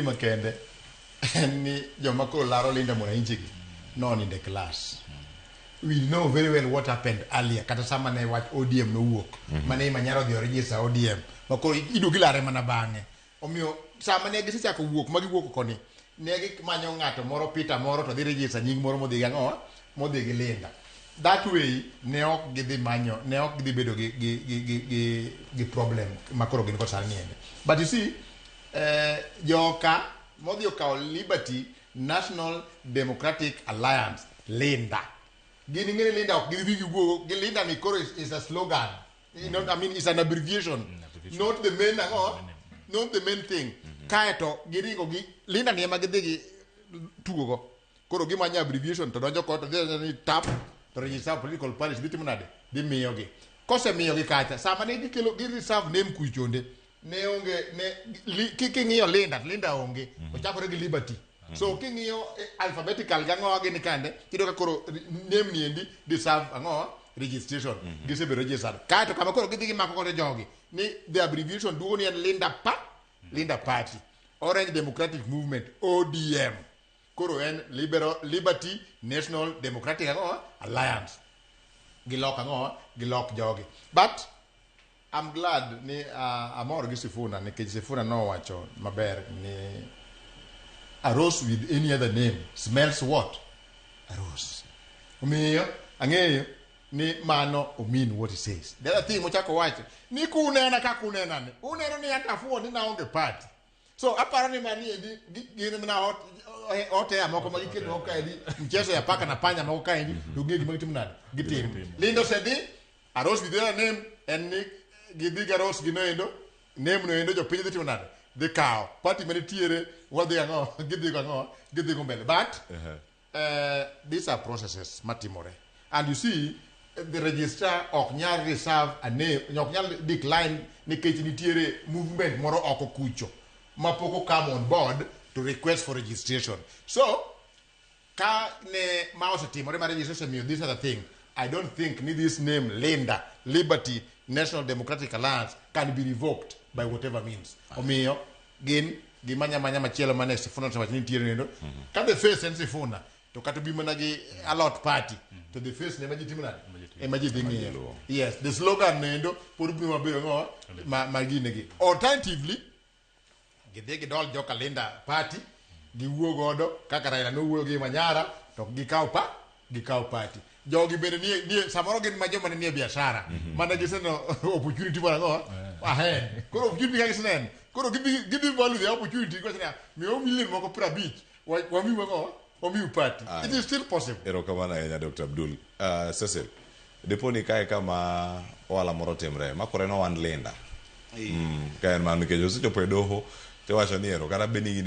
Makende en ni joma koro laro Linda Mwananchi gi nonindo e class. We know very well what happened earlier, kata sama ne wach ODM nowuok mane Imanyara odhi oregister ODM ma koro iduogo ilare mana bang'e. Omiyo sama ne gisechako wuok ma giwuok koni, ne gimanyo ng'ato moro, Peter moro, to dhi register nying moro modhi gang'o, modhi gi Linda. That way ne ok gidhi manyo, ne ok gidhi bedo gi problem ma koro gin go sani niendi. But you see, joka modhi okawo Liberty National Democratic Alliance, Linda, gin ing'e ni Linda ok gidhi giwuogo gi Linda ni koro is a slogan, I mean, it's an abbreviation, abbreviation. Not the main ang'o, not the main thing. Kaeto giringo gi Linda ni ema gidhi gi tugo go. Koro gimanyo abbreviation to donjo kod to dhi ni tap to register political parties dhi timo nade, dhi miyogi. Kosemiyogi kacha, sama ne gikelo gi reserve name kuchonde ne onge ne king'iyo Linda to Linda onge, ochakore gi Liberty. So king'iyo alphabetical gang'o gini kande, iyudo ka koro name ni endi deserve ang'o, registration. Gisebedo registered. Kaeto kama koro gidhi gimako godo jogi ni the abbreviation duogo ni en Linda pa Linda Party, Orange Democratic Movement, ODM. Koro en Liberal, Liberty National Democratic ang'o, Alliance. Gilok ang'o, gilok jogi. But I'm glad ni amor gi Sifuna, nikech Sifuna nowacho maber ni a rose with any other name smells what? A rose. Omiyo ang'eyo ni mano o mean what he says. The other thing mochako wacho ni kunena kaka unena ni uneno ni antafuo ni naonge party. So aparo ni mani endi gin mana hot air moko ma giketo kaendi, mchezo ya paka na panya moko kaendi, to ging'e gima gitimo nade, gitimo. Linda osedhi a rose with other name en ni gidhi ga rose gino endo name no endo jopiny dhi timo nade, dhi kawo party manitiere wadhi ang'o, gidhi go ang'o, gidhi go mbele. But these are processes matimore, and you see, the registrar ok nyal reserve a name, ok nyal decline nikech nitiere movement moro oko kucho mapok o come on board to request for registration. So ka ne ma osetimore ma registration miyo this other thing, I don't think ni this name Linda, Liberty National Democratic Alliance, can be revoked by whatever means. Omiyo gin gimanya manya machielo mane Sifuna osewacho ni nitiere nendo ka the face en Sifuna, to kata obi mana gi alot party to the face ne ema ji timo nade, ema ji dhi ng'iyo. Yes, the slogan nendo pod biro mabedo ng'o ma gine gi. Alternatively, gidhi gidol joka Linda Party giwuo godo kaka Raila nowuoyo gi Manyara to gikaw pa gikaw party. Jogi bende nie samoro gin ma joma ne nie biashara mana giseneno opportunity moro ang'o ahe. Koro opportunity ka giseneno, koro gidhi value the opportunity, giwacho niya, miwa million moko 50, wamiu ang'o, wamiu party. It is still possible. Erokamano ahinya, Dr. Abdul. Cecil, dipo ni kae kama ohala moro timre, makore no wan Linda. Ka en mano nikech osechopo e doho, tiwacho ni ero kata bed ni in e